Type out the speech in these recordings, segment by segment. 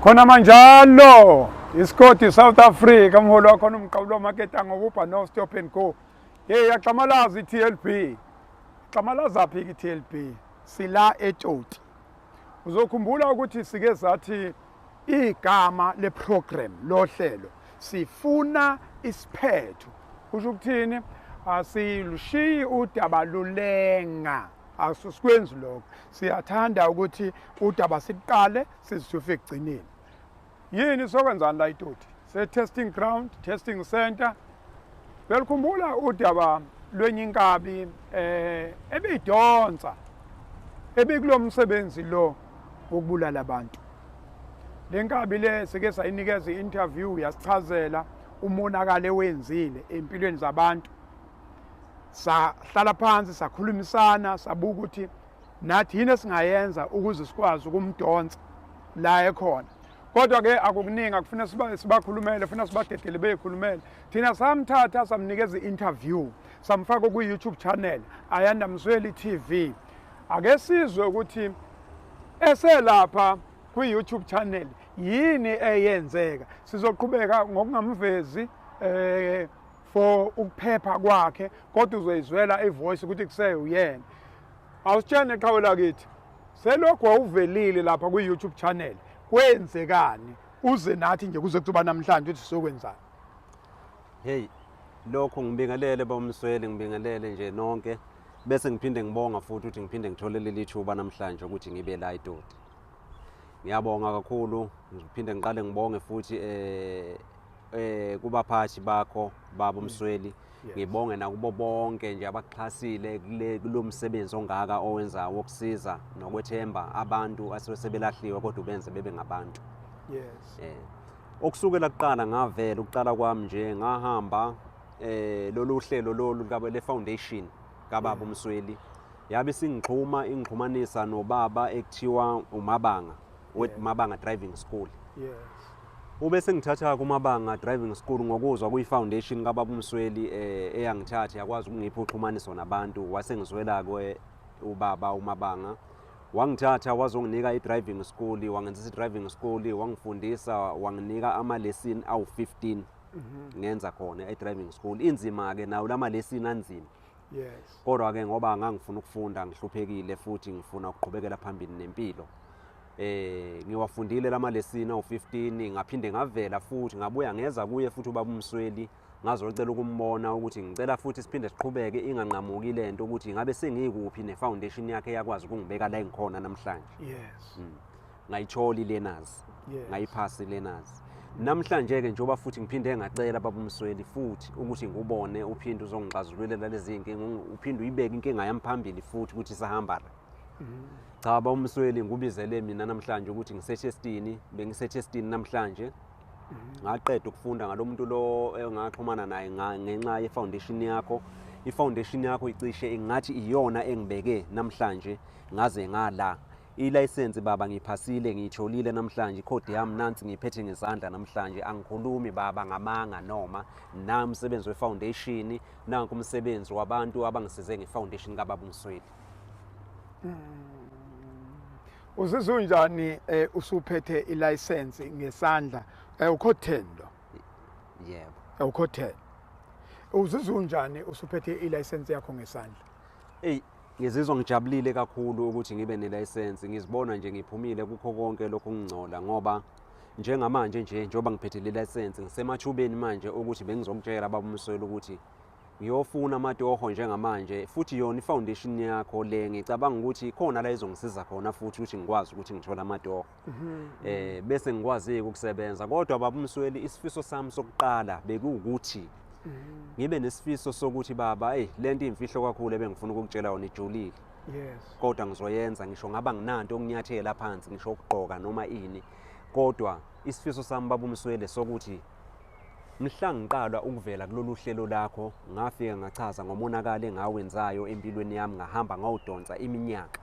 Khona manjalo isikoti South Africa umholi wakhona umqawulo wamaketanga ngobubha no stop and go. Hey yaxamalaza iTLB. Xamalaza phi iTLB? Sila eToti. Uzokhumbula ukuthi sike sathi igama leprogram lohlelo sifuna isiphetho. Kusho ukuthini? Asilushiyi udaba lulenga. Asisikwenzi lokho. Siyathanda ukuthi udaba siqale sizisufe ekugcineni. Yini sokwenzani la itoti? Se testing ground, testing center. Belikhumbula udaba lwenye inkabi eh ebidonsa ebikulomsebenzi lo wokubulala abantu. Le nkabi le sike sayinikeza i-interview yasichazela umonakalo ewenzile empilweni zabantu. Sahlala phansi sakhulumisana sabuka ukuthi nathi yini esingayenza ukuze sikwazi ukumdonsa la ekhona. Kodwa ke akukuningi akufuna sibakhulumele funa sibadedele beyikhulumele. Thina samthatha samnikeza i-interview samfaka ku-YouTube channel Ayanda Msweli TV. Ake sizwe ukuthi eselapha kwi-YouTube channel yini eyenzeka. Sizoqhubeka ngokungamvezi eh for ukuphepha kwakhe kodwa uzoyizwela ivoice ukuthi kuseyuyena. Awusitshene qhawe lakithi. Selokhu wawuvelile lapha kwi-YouTube channel kwenzekani uze nathi nje kuze kuzoba namhlanje ukuthi sizokwenzani. Hey lokho ngibingelele bomsweli ngibingelele nje nonke bese ngiphinde ngibonga futhi ukuthi ngiphinde ngithole leli thuba namhlanje ukuthi ngibe la eToti. Ngiyabonga kakhulu ngiphinde ngiqale ngibonge futhi eh eh kubaphathi bakho baba uMsweli ngibonge nakubo bonke nje abakuxhasile kule kulomsebenzi ongaka owenzayo wokusiza nokwethemba abantu asebelahliwe kodwa ubenze bebe ngabantu. Yes. Eh okusukela kuqala ngavela ukuqala kwami nje ngahamba eh lolu hlelo lolu le foundation kababa uMsweli yabe singixhuma ingixhumanisa nobaba ekuthiwa uMabanga weMabanga Driving School. Yes. Ube sengithatha kuMabanga Driving School ngokuzwa kuyi-foundation kababa uMsweli eh eyangithatha yakwazi ukungipha uxhumaniso nabantu wasengizwela ke ubaba uMabanga wangithatha wazonginika i-driving school wangenzisa i-driving school wangifundisa wanginika ama-lesson awu-15 ngenza khona e-driving school inzima-ke nawo lama lesson anzima. Yes. Kodwa ke ngoba ngangifuna ukufunda ngihluphekile futhi ngifuna ukuqhubekela phambili nempilo. Eh ngiwafundile lama lesson awu15 ngaphinde ngavela futhi ngabuya ngeza kuye futhi ubaba uMsweli ngazocela ukumbona ukuthi ngicela futhi siphinde siqhubeke inganqamuki lento ukuthi ngabe sengikuphi nefoundation yakhe yakwazi ukungibeka la engikhona namhlanje. Yes. Ngayithola ilearners. Yes. Ngayiphasa ilearners. Namhlanje ke njengoba futhi ngiphinde ngacela baba uMsweli futhi ukuthi ngubone uphinde uzongixazululela lezi zinkinga uphinde uyibeke inkinga yami phambili futhi ukuthi isahamba la. Cha baba uMsweli ngubizele mina namhlanje ukuthi ngisetestini bengisetestini namhlanje. Ngaqeda ukufunda ngalomuntu lo engaxhumana naye ngenxa ye-foundation yakho. I-foundation yakho icishe ingathi iyona engibeke namhlanje ngaze ngala. Ilayisensi baba ngiphasile ngiyitholile namhlanje ikhodi yami nansi ngiyiphethe ngezandla namhlanje angikhulumi baba ngamanga noma na umsebenzi we-foundation nanku umsebenzi wabantu abangisize nge-foundation kababa uMsweli. Uzizwa unjani eh, usuphethe ilayisensi ngesandla ukho 10 lo? Yebo. Ukho 10. Uzizwa unjani usuphethe ilayisensi yakho ngesandla? Ey ngizizwa ngijabulile kakhulu ukuthi ngibe nelayisensi ngizibona nje ngiphumile kukho konke lokhu ngingcola ngoba njengamanje nje njengoba ngiphethe le license ngisemathubeni manje ukuthi bengizokutshela baba uMsweli ukuthi ngiyofuna amatoho njengamanje futhi yona i-foundation yakho le ngicabanga ukuthi khona la izongisiza khona futhi ukuthi ngikwazi ukuthi ngithole amatoho eh bese ngikwazi ukusebenza kodwa baba uMsweli isifiso sami sokuqala bekuwukuthi ngibe nesifiso sokuthi baba hey lento imfihlo kakhulu ebengifuna ukukutshela yona ijulile. Yes. Kodwa ngizoyenza ngisho ngaba nginanto okunyathela phansi ngisho ukugqoka noma ini kodwa isifiso sami baba uMsweli sokuthi mhla ngiqala ukuvela kulolu hlelo lakho ngafika ngachaza ngomonakalo engawenzayo empilweni yami ngahamba ngawudonsa iminyaka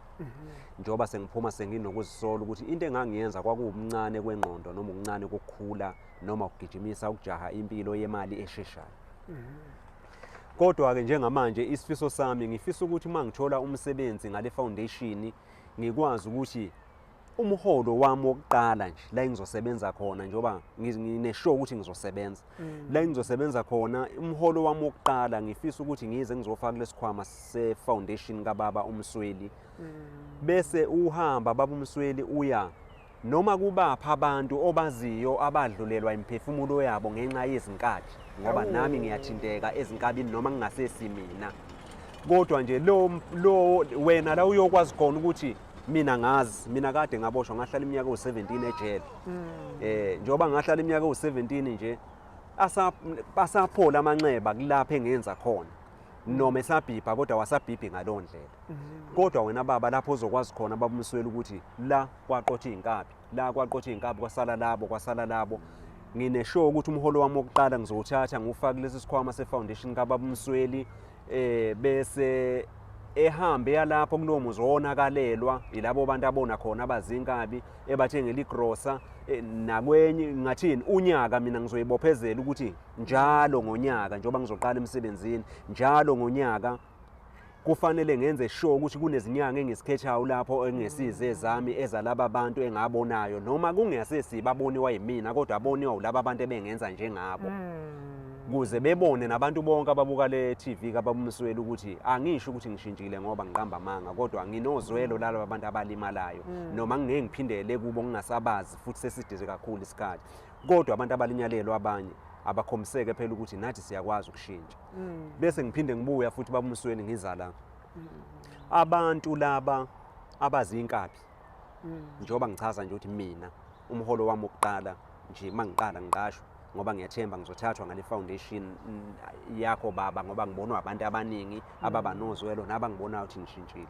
njengoba sengiphuma senginokuzisola ukuthi into engangiyenza kwakuwumncane kwengqondo noma ukuncane kokukhula noma ukugijimisa ukujaha impilo yemali esheshayo. Kodwa-ke njengamanje isifiso sami ngifisa ukuthi uma ngithola umsebenzi ngale foundation ngikwazi ukuthi Umholo wami wokuqala nje la engizosebenza khona, njengoba ngine-sure ukuthi ngizosebenza la engizosebenza khona, umholo wami wokuqala ngifisa ukuthi ngize ngizofaka kulesikhwama se-foundation kababa uMsweli. Bese uhamba baba uMsweli uya noma kubapha abantu obaziyo abadlulelwa imiphefumulo yabo ngenxa yezinkabi, ngoba nami ngiyathinteka ezinkabini noma ngingasesi mina, kodwa nje lo wena la uyokwazi khona ukuthi mina ngazi, mina kade ngaboshwa ngahlala iminyaka ewu-17 ejele. Njengoba ngahlala iminyaka ewu-17 nje, asaphola amanxeba kulapho engenza khona, noma esabhibha kodwa wasabhibhi ngalowo ndlela. Kodwa wena baba lapho uzokwazi khona baba uMsweli ukuthi la kwaqotha iy'nkabi, la kwaqotha iy'nkabi, kwasala labo, kwasala labo. Ngine-sure ukuthi umholo wami wokuqala ngizowuthatha ngiwufake kulesi sikhwama se-foundation kababa uMsweli, bese ehambe yalapho kulowo muzi wonakalelwa yilabo bantu abona khona abazinkabi, ebathengela igrosa. Nakwenye ngathini unyaka mina ngizoyibophezela ukuthi njalo ngonyaka, njengoba ngizoqala emsebenzini, njalo ngonyaka kufanele ngenze sure ukuthi kunezinyanga engisikhethayo lapho engesize zami ezalaba bantu engabonayo, noma kungasesi baboniwa yimina kodwa aboniwa ulaba bantu ebengenza njengabo, kuze bebone nabantu bonke ababuka le TV kababa uMsweli ukuthi angisho ukuthi ngishintshile ngoba ngiqamba amanga, kodwa nginozwelo lalaba bantu abalimalayo, noma ngingeke ngiphindele kubo ngingasabazi futhi sesidize kakhulu isikhathi, kodwa abantu abalinyalelwa abanye abakhombiseke phela ukuthi nathi siyakwazi ukushintsha. Bese ngiphinde ngibuya futhi baba uMsweli ngiza la, abantu laba abazinkabi, njengoba ngichaza nje ukuthi mina umholo wami wokuqala nje mangiqala ngiqashwa, ngoba ngiyathemba ngizothathwa ngale foundation yakho baba, ngoba ngibonwa abantu abaningi ababa nozwelo nabangibonayo ukuthi ngishintshile.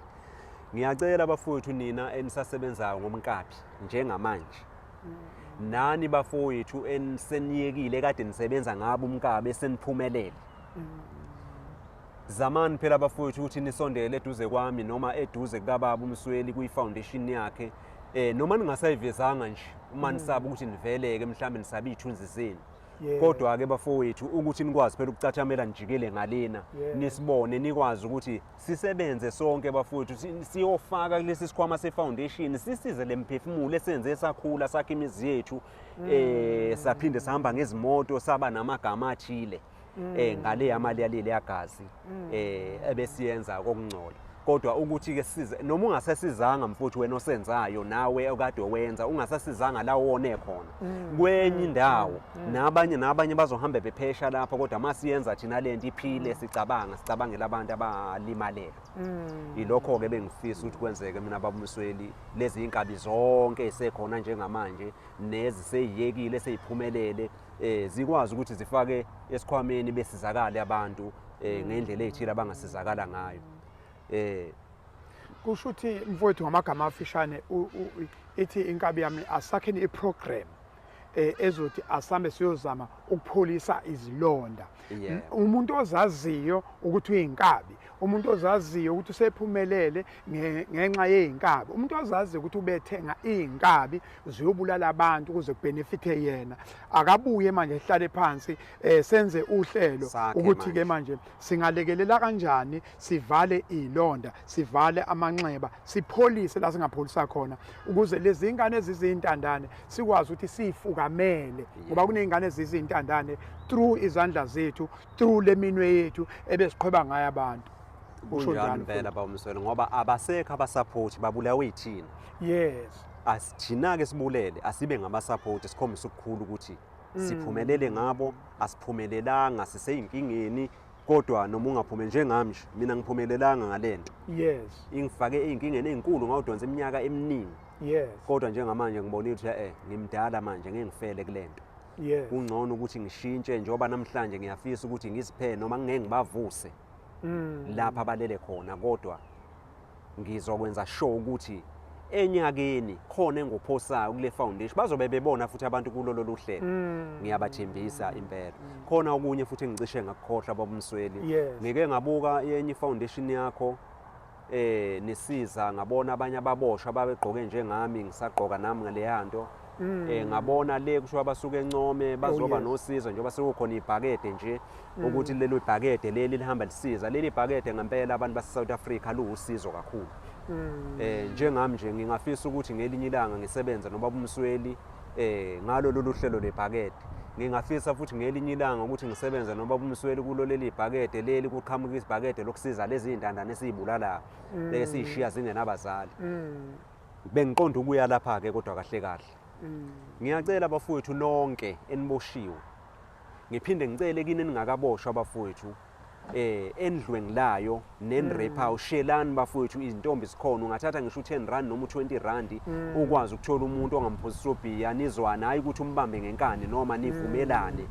Ngiyacela bafowethu nina enisasebenzayo ngomnkabi njengamanje, nani bafowethu eniseniyekile kade nisebenza ngabo umnkabi eseniphumelele, zamani phela bafowethu ukuthi nisondele eduze kwami noma eduze kukababa uMsweli kwi-foundation yakhe, noma ningasayivezanga nje uma nisaba ukuthi niveleke mhlawumbe nisaba iy'thunzi zenu, kodwa-ke bafowethu ukuthi nikwazi phela ukucathamela nijikele ngalena, nisibone, nikwazi ukuthi sisebenze sonke bafowethu, siyofaka kulesi sikhwama se-foundation, sisize le mphefumulo esenze sakhula, sakha imizi yethu, saphinde sahamba ngezimoto, saba namagama athile ngale yamali yaleli yagazi ebesiyenza kokungcola. Kodwa ukuthi-ke size, noma ungasasizanga mfuthu wena osenzayo nawe okade wenza, ungasasizanga la wone khona kwenye indawo, nabanye bazohambe bephesha lapho, kodwa masiyenza thina lento iphile, sicabanga sicabangela abantu abalimalele. Ilokho-ke bengifisa ukuthi kwenzeke mina baba uMsweli, lezi inkabi zonke esekhona njengamanje neziseyiyekile eseyiphumelele, zikwazi ukuthi zifake esikhwameni besizakale abantu ngendlela ey'thile abangasizakala ngayo. Kusho ukuthi mfowethu ngamagama afishane ithi inkabi yami asakheni iprogram ezothi asambe siyozama ukupholisa izilonda. Umuntu ozaziyo ukuthi uyinkabi, umuntu ozaziyo ukuthi usephumelele ngenxa yey'nkabi, umuntu ozaziyo ukuthi ubethenga iy'nkabi ziyobulala abantu ukuze kubenefithe yena, akabuye manje ehlale phansi, senze uhlelo ukuthi-ke manje singalekelela kanjani, sivale iy'londa, sivale amanxeba, sipholise la singapholisa khona, ukuze lezi ngane ezizintandane sikwazi ukuthi siyifukamele, ngoba kuney'ngane ezizintandane through izandla zethu, through le minwe yethu ebesiqhweba ngayo abantu. Kunjalo impela baba uMsweli, ngoba abasekho abasaphothi, babulawe yithina. Asithina-ke sibulele, asibe ngabasaphothi, sikhombise ukukhulu ukuthi siphumelele ngabo, asiphumelelanga, siseyinkingeni, kodwa noma ungaphumeleli njengami nje, mina ngiphumelelanga ngalento. Ingifake ey'nkingeni ey'nkulu, ngawudonsa iminyaka eminingi. Kodwa njengamanje ngibonile ukuthi ngimdala manje, ngeke ngifele kulento. Kungcono ukuthi ngishintshe, njengoba namhlanje ngiyafisa ukuthi ngiziphe noma ngeke ngibavuse lapha abalele khona, kodwa ngizokwenza sure ukuthi enyakeni khona engophosayo kule foundation, bazobe bebona futhi abantu kulo lolu hlelo. Ngiyabathembisa impela. Khona okunye futhi engicishe ngakukhohlwa baba uMsweli. Ngike ngabuka yenye foundation yakho nisiza, ngabona abanye ababoshwa babegqoke njengami, ngisagqoka nami ngaleya nto. Ngabona le kusho abasuke encome bazoba nosizo, njengoba sekukhona ibhakede nje, ukuthi lelo ibhakede leli lihamba lisiza. Leli ibhakede ngempela abantu base South Africa luwusizo kakhulu. Njengami nje ngingafisa ukuthi ngelinye ilanga ngisebenze nobaba uMsweli ngalo lolu hlelo lebhakede. Ngingafisa futhi ngelinye ilanga ukuthi ngisebenze nobaba uMsweli kulo leli bhakede leli, kuqhamuka isibhakede lokusiza lezi zintandane esizibulalayo esizishiya zingenabazali. Bengiqonda ukuya lapha-ke kodwa kahle kahle. Ngiyacela bafowethu nonke eniboshiwe. Ngiphinde ngicele kini eningakaboshwa bafowethu endlwengilayo nenrapayo, shelani bafowethu, izintombi zikhona. Ungathatha ngisho u10 rand noma u20 rand ukwazi ukuthola umuntu ongamphuzisa ubhiya, nizwane, hayi ukuthi umbambe ngenkani noma nivumelane,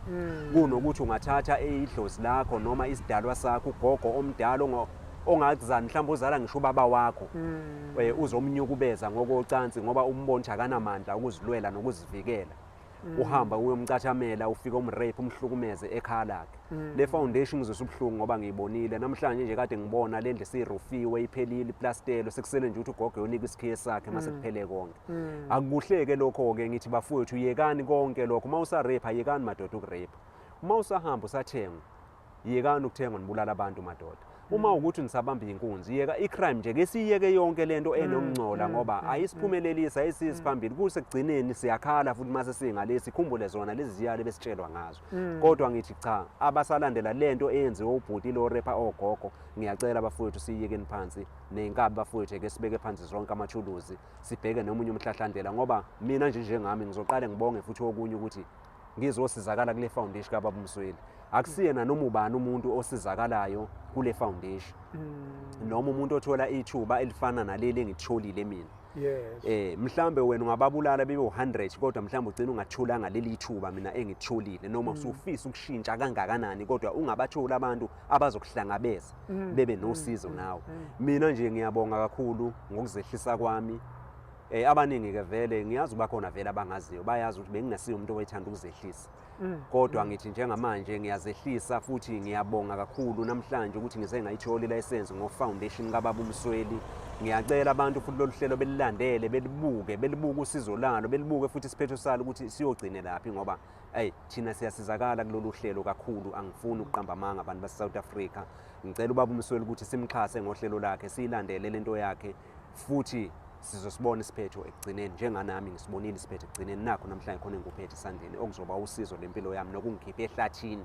kunokuthi ungathatha idlozi lakho noma isidalwa sakho, ugogo omdala ongakuzani, mhlawumbe uzala ngisho ubaba wakho, uzomnyukubeza ngokocansi ngoba umbona ukuthi akanamandla ukuzilwela nokuzivikela. Uhamba uyomcathamela, ufike umrape, umhlukumeze ekhaya lakhe. Le foundation ngizwisa ubuhlungu ngoba ngiyibonile namhlanje nje, kade ngibona le ndlu isirufiwe, iphelile, iplastelo, sekusele nje ukuthi ugogo yonika isikhiye sakhe mase kuphele konke. Akukuhleke lokho-ke. Ngithi bafowethu, yekani konke lokho. Uma usarape, yekani madoda ukurape. Uma usahamba usathengwa, yekani ukuthengwa nibulala abantu madoda. Uma ukuthi nisabamba inkunzi, yeka i-crime nje, ke siyeke yonke lento enokungcola ngoba ayisiphumelelisi, ayisisi phambili. Kusekugcineni siyakhala futhi mase singale sikhumbule zona lezi ziyalo besitshelwa ngazo. Kodwa ngithi cha, abasalandela lento eyenziwe ubhuti lo rapper ogogo, ngiyacela bafowethu, siyiyekeni phansi ney'nkabi bafowethu, ake sibeke phansi zonke amathuluzi, sibheke nomunye umhlahlandlela. Ngoba mina nje njengami ngizoqale ngibonge futhi okunye ukuthi ngizosizakala kule foundation kababa uMsweli. Akusiyena noma ubani umuntu osizakalayo kule foundation noma umuntu othola ithuba elifana naleli engitholile mina. Mhlambe wena ungababulala bebe u100, kodwa mhlambe ugcina ungatholanga leli ithuba mina engitholile, noma usufisa ukushintsha kangakanani kodwa ungabatholi abantu abazokuhlangabeza bebe nosizo nawe. Mina nje ngiyabonga kakhulu ngokuzehlisa kwami. Abaningi ke vele ngiyazi uba khona vele abangaziyo, bayazi ukuthi bengingasiyo umuntu owethanda ukuzehlisa, kodwa ngithi njengamanje ngiyazehlisa futhi ngiyabonga kakhulu namhlanje ukuthi ngize ngayithola ilayisensi ngo-foundation kababa uMsweli. Ngiyacela abantu futhi lolu hlelo belilandele, belibuke, belibuke usizo lalo, belibuke futhi isiphetho salo ukuthi siyogcine laphi, ngoba eyi, thina siyasizakala kulolu hlelo kakhulu. Angifuni ukuqamba amanga, abantu base-South Africa. Ngicela ubaba uMsweli ukuthi simxhase ngohlelo lakhe, siyilandele lento yakhe, futhi sizosibona isiphetho ekugcineni, njenganami ngisibonile isiphetho ekugcineni. Nakho namhlanje khona engikuphethe esandleni okuzoba usizo lempilo yami nokungikhipha ehlathini,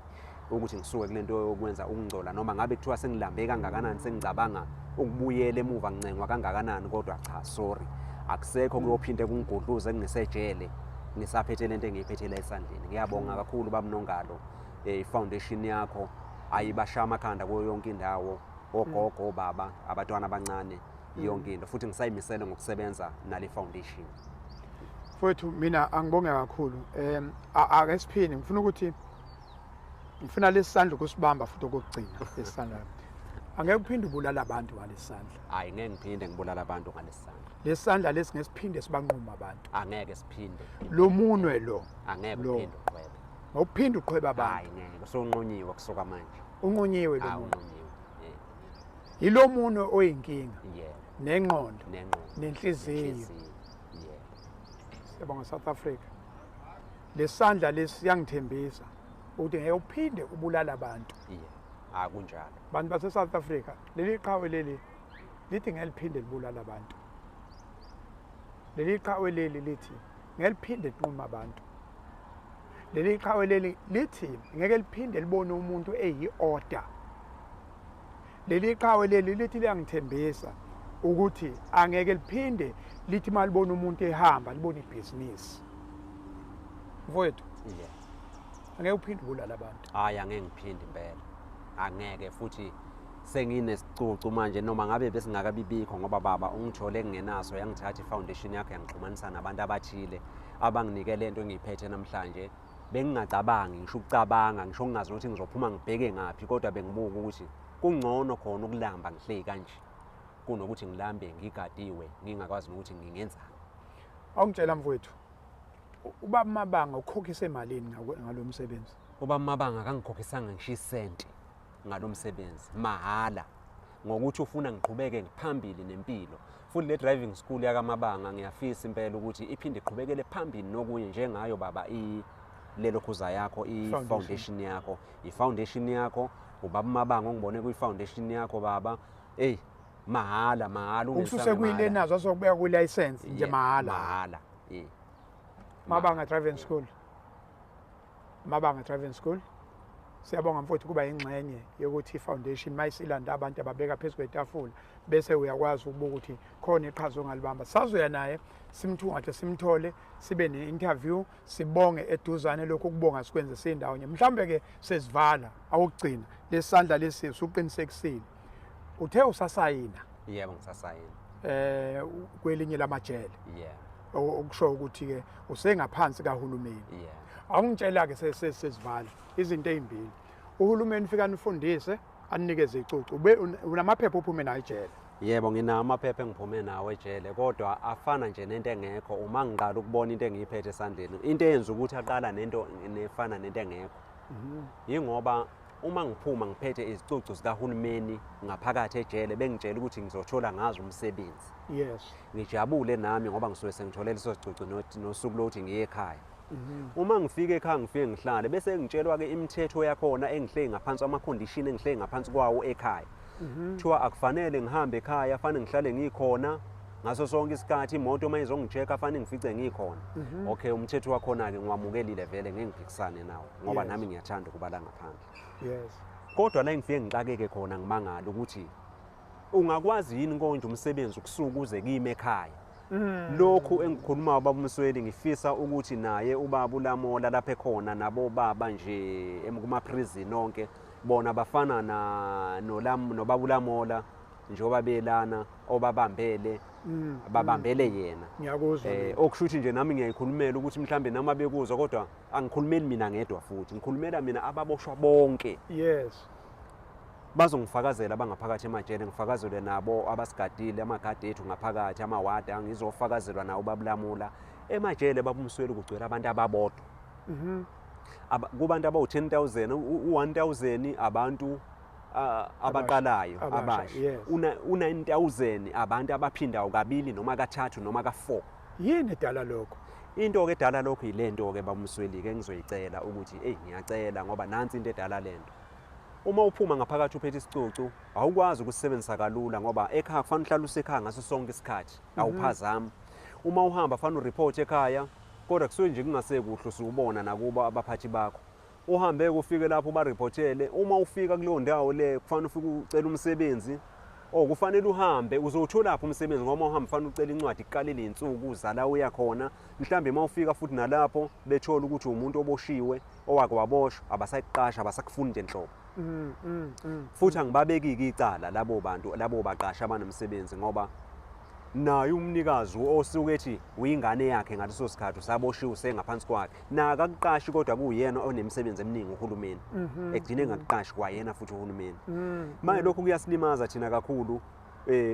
ukuthi ngisuke kule nto yokwenza ukungcola, noma ngabe kuthiwa sengilambe kangakanani, sengicabanga ukubuyela emuva, ngincengwa kangakanani, kodwa cha, sorry, akusekho kuyophinde kungigudluze ngisejele ngisaphethe lento engiyiphethela esandleni. Ngiyabonga kakhulu baba Nongalo, i-foundation yakho ayibashaya amakhanda kuyo yonke indawo, ogogo, obaba, abantwana abancane, yonke into, futhi ngisayimisele ngokusebenza nale foundation. Mfowethu, mina angibonge kakhulu. Ake siphinde, ngifuna ukuthi ngifuna lesi sandla ukusibamba futhi okokugcina lesi sandla. Angeke uphinde ubulala abantu ngalesi sandla. Hayi, ngeke ngiphinde ngibulala abantu ngalesi sandla. Lesi sandla lesi ngesiphinde sibanquma abantu. Angeke siphinde. Lo munwe lo Angeke lo. uphinde uqhwebe. Ngokuphinde uqhweba abantu. Hayi, ngeke, usonqunyiwe kusuka manje. Unqunyiwe lo Hayi, munwe. unqunyiwe. Yilo munwe oyinkinga nengqondo Nengqondo nenhliziyo. Nenhliziyo, yebo. Siyabonga South Africa. Lesandla lesi siyangithembisa ukuthi ngeke uphinde ubulala abantu. Yebo, akunjalo. Bantu base South Africa, leli qhawe leli lithi ngeke liphinde libulala abantu. Leli qhawe leli lithi ngeke liphinde linqume abantu. Leli qhawe leli lithi ngeke liphinde libone umuntu eyi-order. Leli qhawe leli lithi liyangithembisa ukuthi angeke liphinde lithi malibona umuntu ehamba libone ibhizinisi. Mfowethu, angeke uphinde ubulala abantu. Hayi, angeke ngiphinde impela, angeke futhi. Senginesicucu manje, noma ngabe besingakabibikho, ngoba baba ungithole kungenaso, yangithatha i-foundation yakho, yangixhumanisa nabantu abathile abanginike lento engiyiphethe namhlanje. Bengingacabangi ngisho ukucabanga, ngisho ngingazi ukuthi ngizophuma ngibheke ngaphi, kodwa bengibuka ukuthi kungcono khona ukulamba ngihleli kanje kunokuthi ngilambe ngigadiwe, ngingakwazi nokuthi ngingenzani. Awungitshela mfowethu, ubaba Mabanga ukhokhise emalini ngalo msebenzi? Ubaba Mabanga akangikhokhisanga ngisho isenti ngalo msebenzi, mahhala, ngokuthi ufuna ngiqhubeke phambili nempilo. Futhi le driving school yakaMabanga ngiyafisa impela ukuthi iphinde iqhubekele phambili nokunye njengayo baba, lelo khuza yakho, i-foundation yakho, i-foundation yakho, ubaba Mabanga ongibone kwi-foundation yakho baba. Eyi, Mahhala, mahhala. Ukususe kuyi-learners wasokubeka kwi-license nje mahhala. Mahhala, yeah. Mabanga Driving School. Mabanga Driving School. Siyabonga mfowethu kuba ingxenye yokuthi i-foundation mayisilanda abantu ababeka phezu kwetafula bese uyakwazi ukubuka ukuthi khona iqhaza ongalibamba. Sazoya naye simthungathe simthole sibe ne-interview sibonge eduzane lokhu kubonga sikwenze sindawonye. Mhlambe ke sesivala awukugcina lesandla lesi usuqinisekisile. Uthe usasayina? Yebo, ngisasayina. Kwelinye lamajele. Yebo. Okusho ukuthi ke usengaphansi kahulumeni. Yebo. Awungitshela ke sesivala izinto ezimbili. Uhulumeni fika nifundise anikeze icucu. Ube unamaphepha uphume nayo ejele. Yebo, nginawo amaphepha engiphume nawo ejele kodwa afana nje nento engekho uma ngiqala ukubona into engiyiphethe esandleni. Into eyenza ukuthi aqala nento nefana nento engekho. Yingoba uma ngiphuma ngiphethe izicucu zikahulumeni ngaphakathi ejele bengitshela ukuthi ngizothola ngazo umsebenzi. Yes. Ngijabule nami ngoba ngisuke sengitholele leso sicucu nosuku lokuthi ngiye ekhaya. Uma ngifika ekhaya ngifike ngihlale bese ngitshelwa ke imithetho yakhona engihleki ngaphansi kwama-condition engihleki ngaphansi kwawo ekhaya. Kuthiwa akufanele ngihambe ekhaya, fanele ngihlale ngikhona ngaso sonke isikhathi, imoto uma izongi-check-a fanele ngifice ngikhona. Okay, umthetho wakhona-ke ngiwamukelile vele, ngeke ngiphikisane nawo ngoba nami ngiyathanda ukuba la ngaphandle. Yes. Kodwa la engifike ngixakeke khona ngimangala ukuthi ungakwazi yini konje umsebenzi ukusuka uze kimi ekhaya. Lokhu engikhulumayo baba uMsweli, ngifisa ukuthi naye ubaba uLamola lapha ekhona nabo baba nje kuma-prison nonke bona bafana nobaba uLamola njengoba belana obabambele babambele yena. Ngiyakuzwa. Okusho ukuthi nje nami ngiyayikhulumela ukuthi mhlambe noma bekuzwa kodwa angikhulumeli mina ngedwa futhi ngikhulumela mina ababoshwa bonke. Yes. Bazongifakazela abangaphakathi emajele, ngifakazelwe nabo abasigadile amagadi ethu ngaphakathi amawada, ngizofakazelwa nawo babulamula emajele. Baba uMsweli, kugcwele abantu ababodwa. Kubantu abawu-10,000 u-1,000 abantu abaqalayo abasha, abasha. Yes. U-9,000 abantu abaphindayo kabili noma kathathu noma ka-4. Yini edala lokho? Into-ke edala lokho yilento-ke baba uMsweli-ke engizoyicela ukuthi eyi ngiyacela ngoba nansi into edala lento. Uma uphuma ngaphakathi uphethe isicucu awukwazi ukusebenzisa kalula ngoba ekhaya kufanele uhlale usekhaya ngaso sonke isikhathi, awuphazami. Uma uhamba kufanele ureport ekhaya kodwa kusuke nje kungasekuhle usubona nakubo abaphathi bakho. Uhambe ufike lapho ubarepotele, uma ufika kuleyo ndawo le kufanele ufike ucela umsebenzi. Oh, kufanele uhambe uzowutholaphi umsebenzi ngoba uhamba kufanele ucele incwadi kuqalele insuku zala uya khona. Mhlambe uma ufika futhi nalapho bethola ukuthi umuntu oboshiwe owake waboshwa, abasakuqasha, abasakufuni nje nhlobo. Futhi angibabeki-ke icala labo bantu labo baqasha abanomsebenzi ngoba naye umnikazi osuke ethi uyingane yakhe ngaleso sikhathi usaboshiwe usengaphansi kwakhe, naye akakuqashi kodwa kuwuyena onemisebenzi eminingi uhulumeni. Egcine engakuqashi kwayena futhi uhulumeni. Manje lokhu kuyasilimaza thina kakhulu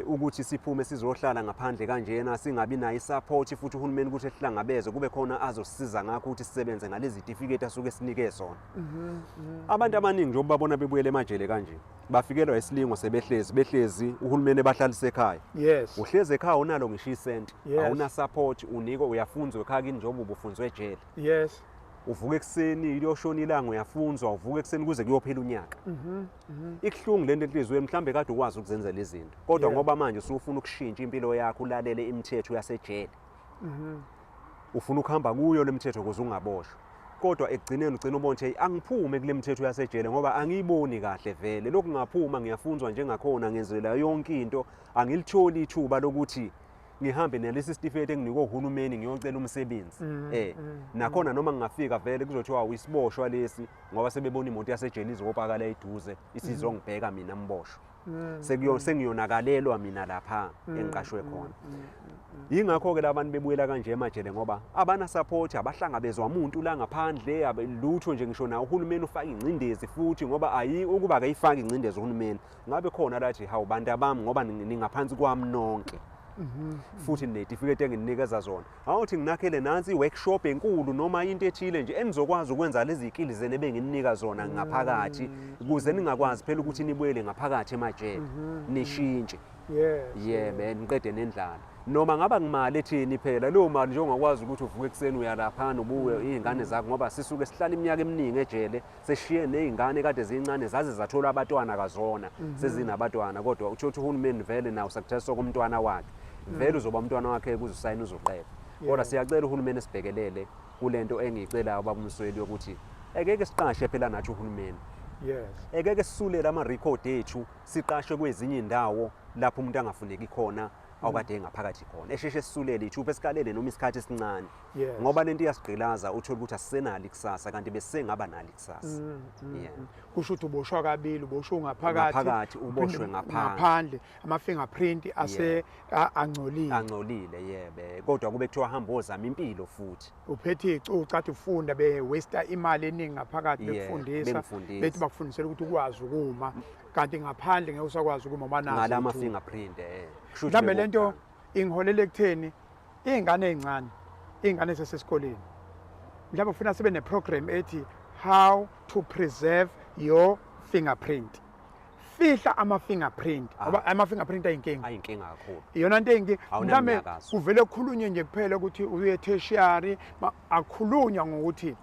ukuthi siphume sizohlala ngaphandle kanjena singabi nayo isupport futhi uhulumeni ukuthi esihlangabeze kube khona azosisiza ngakho ukuthi sisebenze ngalezi zitifiketi asuke sinike zona. Abantu abaningi njengoba babona bebuyele emajele kanje bafikelwa isilingo sebehlezi behlezi uhulumeni ebahlalise ekhaya. Yes. Uhlezi ekhaya unalo ngisho isenti, Yes. awuna support, unikwe uyafunzwa ekhaya kini njengoba ubufunzwe ejele. Yes. Uvuka ekuseni liyoshona ilanga uyafunzwa, uvuka ekuseni kuze kuyophela unyaka. Ikuhlungu lento enhliziyweni, mhlambe kade ukwazi ukuzenzela izinto kodwa ngoba manje usufuna ukushintsha impilo yakho ulalele imithetho yasejele. Ufuna ukuhamba kuyo le mithetho ukuze ungaboshwa. Kodwa ekugcineni ugcina ubona ukuthi angiphume kule mithetho yasejele ngoba angiyiboni kahle vele. Lokhu ngaphuma ngiyafunzwa njengakhona ngenzela yonke into, angilitholi ithuba lokuthi ngihambe nalesi sitifiketi enginikwe uhulumeni ngiyocela umsebenzi. Nakhona noma ngingafika vele kuzothiwa uyisiboshwa lesi ngoba sebebona imoto yasejele izopaka la eduze isizongibheka mina mboshwa. Sengiyonakalelwa mina lapha engiqashwe khona. Yingakho-ke labantu bebuyela kanje emajele ngoba abana support, abahlangabezwa umuntu la ngaphandle, lutho nje ngisho nawo uhulumeni ufaka ingcindezi futhi ngoba ayi ukuba akayifaki ingcindezi uhulumeni. Ngabe khona lathi hawu bantu abami ngoba ningaphansi kwami nonke. Futhi nezitifiketi engininikeza zona. Awuthi nginakhele nansi i-workshop enkulu noma into ethile nje enizokwazi ukwenza lezi zikili zenu ebengininika zona ngaphakathi ukuze ningakwazi phela ukuthi nibuyele ngaphakathi emajele nishintshe. Yes. Yebo, ngiqede nendlala. Noma ngaba ngimali ethini phela leyo mali nje ongakwazi ukuthi uvuke ekuseni uya laphana ubuye iy'ngane zakho ngoba sisuke sihlala iminyaka eminingi ejele seshiye ney'ngane kade zincane zaze zathola abatwana kazona sezinabatwana kodwa uthole ukuthi uhulumeni vele nawo sakuthatha komntwana wakhe vele uzoba umntwana wakhe kuze usayine uzoqeda. Kodwa siyacela uhulumeni esibhekelele kule nto engiyicelayo baba uMsweli yokuthi ekeke siqashe phela nathi uhulumeni. Ekeke sisulele ama-record ethu siqashwe kwezinye iy'ndawo lapho umuntu angafuneki khona awukade engaphakathi khona esheshe sisulele ithupha esikalele noma isikhathi esincane ngoba lento iyasigqilaza uthole ukuthi asisenalo ikusasa kanti besengaba nalo ikusasa. Yeah. Kusho ukuthi uboshwa kabili, uboshwe ngaphakathi, Ngaphakathi, uboshwe uphinde ngaphandle. Ngaphandle ama-fingerprint ase angcolile. Angcolile yebe, kodwa kube kuthiwa hamba ozama impilo futhi. Uphethe icucu athi ufunda be-waste imali eningi ngaphakathi Yeah, bekufundisa, bengifundisa. Bethi bakufundisela ukuthi ukwazi ukuma kanti ngaphandle ngeke usakwazi ukuma ngoba nazo Ngalama iy'thuba. fingerprint. Kusho ukuthi Mhlambe lento bekuqala. ingiholela ekutheni iy'ngane ey'ncane, iy'ngane ezisesikoleni. Mhlawumbe ufuna sibe ne-program ethi how to preserve your fingerprint. Fihla ama-fingerprint ngoba ama-fingerprint ayinkinga. Ayinkinga kakhulu. Iyona nto eyinkinga. Mhlambe Awunamnyakazo. kuvele kukhulunywe nje kuphela ukuthi uye tertiary, akukhulunywa ngokuthi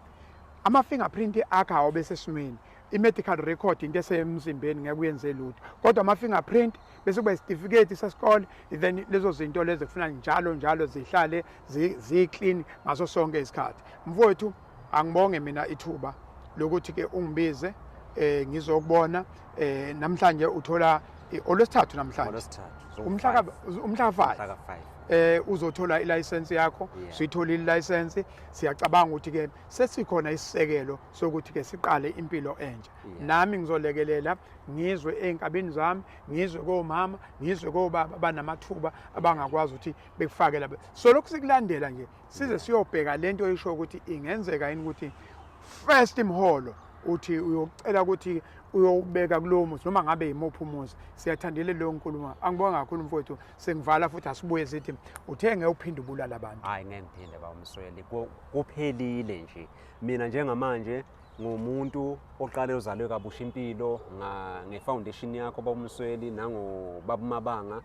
ama-fingerprint akho awabe sesimweni. I-medical record into esemzimbeni ngeke uyenze lutho. Kodwa ama-fingerprint bese kuba isitifiketi sesikole, then lezo zinto lezo kufuna njalo njalo zihlale zi-clean ngaso sonke isikhathi. Mfowethu, angibonge mina ithuba lokuthi ke ungibize ngizokubona namhlanje uthola olwesithathu namhlanje. Olwesithathu, so Umhla five. umhla ka 5. Umhla ka 5. Uzothola ilicense yakho, siyitholile ilicense, siyacabanga ukuthi ke sesikhona isisekelo sokuthi ke siqale impilo entsha. Nami ngizolekelela ngizwe ey'nkabini zami, ngizwe komama, ngizwe kobaba abanamathuba abangakwazi ukuthi bekufake lapha. So lokhu sikulandela nje size siyobheka lento oyisho ukuthi ingenzeka yini ukuthi first imholo uthi uyocela ukuthi uyobeka kulowo muzi noma ngabe yimuphi umuzi. Siyathandile leyo nkulumo. Angibonga kakhulu mfowethu, sengivala futhi asibuye sithi uthe ngeke uphinde ubulale abantu. Hayi ngeke ngiphinde baba Msweli, kuphelile nje. Mina njengamanje ngumuntu oqale uzalwe kabusha impilo ngefoundation yakho baba Msweli nango baba Mabanga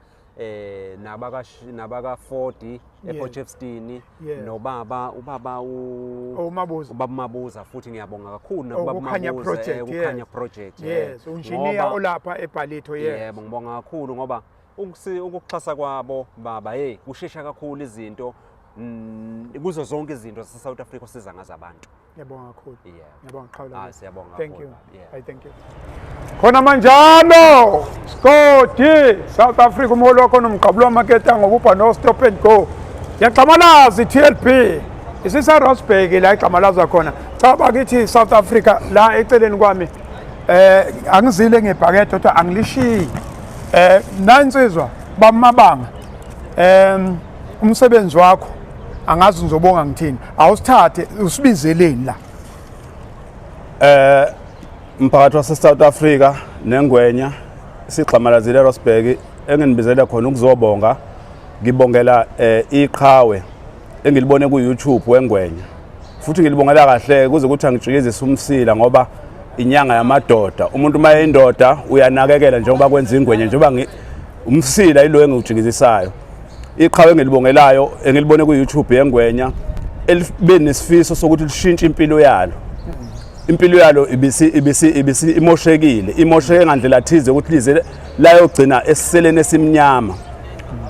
nabaka Ford ePortshepstone nobaba ubaba uMabuza. Ubaba Mabuza futhi ngiyabonga kakhulu nakubaba Ukukhanya Mabuza, Project, Ukukhanya yes. Project, Yes, unjiniya olapha eBhalito, yes. Yebo, ngibonga kakhulu ngoba ukuxhasa kwabo baba, hey, kushesha kakhulu izinto, kuzo zonke izinto zase South Africa osiza ngazo abantu. Ngiyabonga kakhulu. Yeah. Ngiyabonga qhawula. Siyabonga Thank kakhulu, you. baba. Yeah. I thank you. Khona manjalo, Scotty, South Africa umholi wakho nomgqabulo wamaketa ngokubha no stop and go. Yaxhamalaza i-TLB. Isisa Rossburgh la ixhamalaza khona. Cha bakithi South Africa la eceleni kwami. Angizile ngebhakede kodwa angilishiyi. Nansizwa bamabanga. Umsebenzi wakho angazi ngizobonga ngithini. Awusithathe usibizeleni la. Mphakathi wase South Africa nengwenya sixhamalazile eRossburgh enginibizele khona ukuzobonga. Ngibongela iqhawe engilibone ku YouTube wengwenya. Futhi ngilibongela kahle kuze kuthi angijikizise umsila ngoba inyanga yamadoda. Umuntu uma eyindoda uyanakekela njengoba kwenza ingwenya, njengoba umsila ilo engiwujikizisayo. Iqhawe engilibongelayo engilibone ku YouTube yengwenya elibe nesifiso sokuthi lishintshe impilo yalo. Impilo yalo ibisi imoshekile, imosheke ngandlela thize ukuthi lize layogcina esiseleni esimnyama.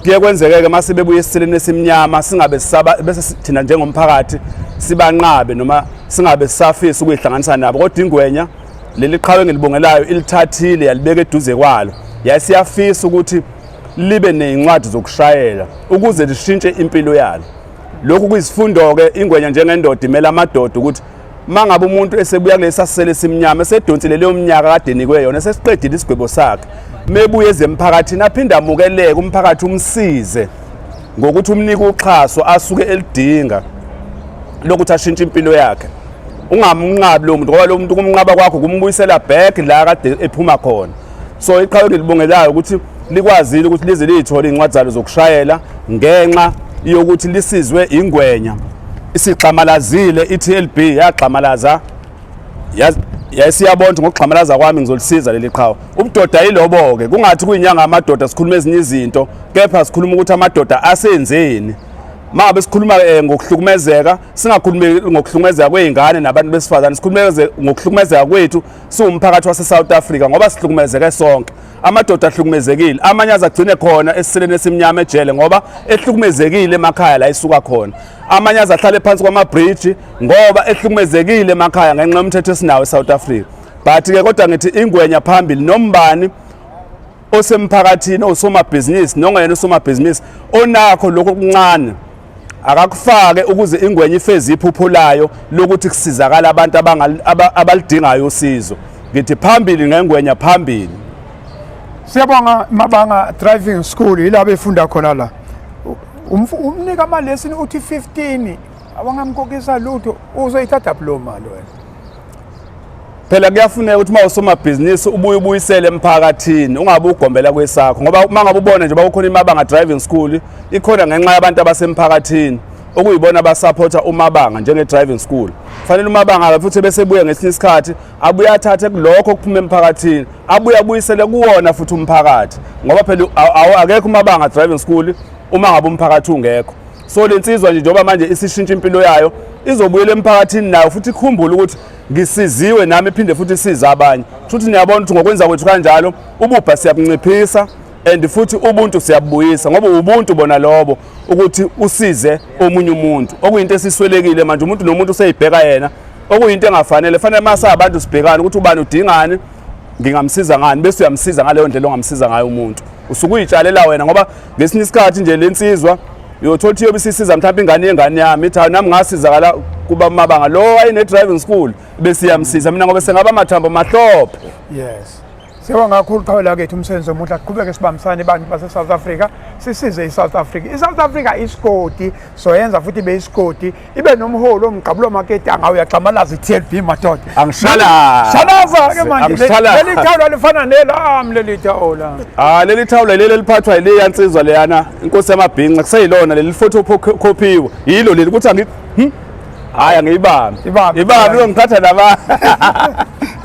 Kuye kwenzeke-ke mase bebuye esiseleni esimnyama singabe sisaba, bese thina njengomphakathi sibanqabe noma singabe sisafisa ukuyihlanganisa nabo, kodwa ingwenya leli qhawe engilibongelayo ilithathile yalibeka eduze kwalo, yayisiyafisa ukuthi libe nezincwadi zokushayela ukuze lishintshe impilo yalo. Lokhu kuyisifundo-ke ingwenya njengendoda imela amadoda ukuthi mangabe umuntu esebuya kulesi sasele simnyama esedonsile leyo minyaka kade enikwe yona esesiqedile isigwebo sakhe, mebuye eze emphakathini aphinde amukeleke, umphakathi umsize ngokuthi umnike uxhaso asuke elidinga lokuthi ashintshe impilo yakhe. Ungamnqabi lo muntu ngoba lo muntu kumnqaba kwakho kumbuyisela back la kade ephuma khona. So iqhawe engilibongelayo ukuthi likwazile ukuthi lize liyithole iy'ncwadi zalo zokushayela ngenxa yokuthi lisizwe ingwenya. Isixhamalazile i-TLB yaxhamalaza Yayisiyabona ukuthi ngokugxamalaza kwami ngizolisiza leli qhawe. Ubudoda yilobo-ke, kungathi kuyinyanga amadoda sikhuluma ezinye izinto, kepha sikhuluma ukuthi amadoda asenzeni. Uma ngabe sikhuluma ngokuhlukumezeka, singakhulumi ngokuhlukumezeka kwey'ngane nabantu besifazane, sikhulume ngokuhlukumezeka kwethu siwumphakathi wase-South Africa ngoba sihlukumezeke sonke. Amadoda ahlukumezekile, amanye aze agcine khona esiseleni esimnyama ejele ngoba ehlukumezekile emakhaya la esuka khona. Amanye aze ahlale phansi kwamabhriji ngoba ehlukumezekile emakhaya ngenxa yomthetho esinawo eSouth Africa. But-ke kodwa ngithi ingwenya phambili nombani osemphakathini osomabhizinisi nongeyena usomabhizinisi onakho lokho okuncane akakufake ukuze ingwenya ifeze iphupho layo lokuthi kusizakala abantu abalidingayo usizo. Ngithi phambili ngengwenya, phambili. Siyabonga Mabanga Driving School, yila befunda khona la. Umnika ama-lesson uthi 15 awangamkhokhisa lutho, uzoyithatha phi mali wena? Phela kuyafuneka ukuthi uma usomabhizinisi ubuye ubuyisele emphakathini, ungabe ugombela kwesakho, ngoba uma ngabe ubona nje bakukhona iMabanga Driving School ikhona ngenxa yabantu abasemphakathini okuyibona abasupporta uMabanga njenge-driving school. Fanele uMabanga futhi bese ebuya ngesinye isikhathi abuye athathe kulokho okuphuma emphakathini abuye abuyisele kuwona futhi umphakathi, ngoba phela akekho uMabanga Driving School uma ngabe umphakathi ungekho. So le nsizwa nje njengoba manje isishintsha impilo yayo izobuyela emphakathini nayo futhi ikhumbule ukuthi ngisiziwe nami, iphinde futhi isize abanye. Futhi niyabona ukuthi ngokwenza kwethu kanjalo ububha siyabunciphisa and futhi ubuntu siyabubuyisa, ngoba ubuntu bona lobo ukuthi usize omunye umuntu, okuyinto esiswelekile manje. Umuntu nomuntu useyibheka yena, okuyinto engafanele. Fanele mase abantu sibhekane ukuthi ubani udingani, ngingamsiza ngani, bese uyamsiza ngaleyo ndlela ongamsiza ngayo umuntu. Usuke uyitshalela wena, ngoba ngesinye isikhathi nje le nsizwa uyothola ukuthi iyobe isisiza mhlawumbe ingane yengane yami, ithi hawu nami ngasizakala kuba Mabanga lo wayene-driving school bese iyamsiza mina ngoba sengaba amathambo mahlophe. Yes. Siyabonga kakhulu qhawe lakethu, umsebenzi omuhle. Aqhubeke sibambisane abantu base-South Africa, sisize i-South Africa. I-South Africa isigodi soyenza futhi ibe isigodi, ibe nomholi omgqabulo maketanga uyagxamalaza i-TLB madoda. Angishalazi. Shalaza ke manje. Angishalazi. Leli thawula lifana nelami leli thawula. Ah, leli thawula leli eliphathwa yileya nsizwa leyana, inkosi yamabhinca, kuseyilona leli photocopyiwe. Yilo leli ukuthi angi Hayi angiyibambi. Ibambe. Ibambe uyongithatha naba.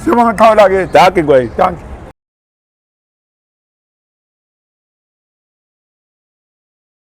Siyabonga qhawe lakethu. Dankie Ngwenya. Dankie.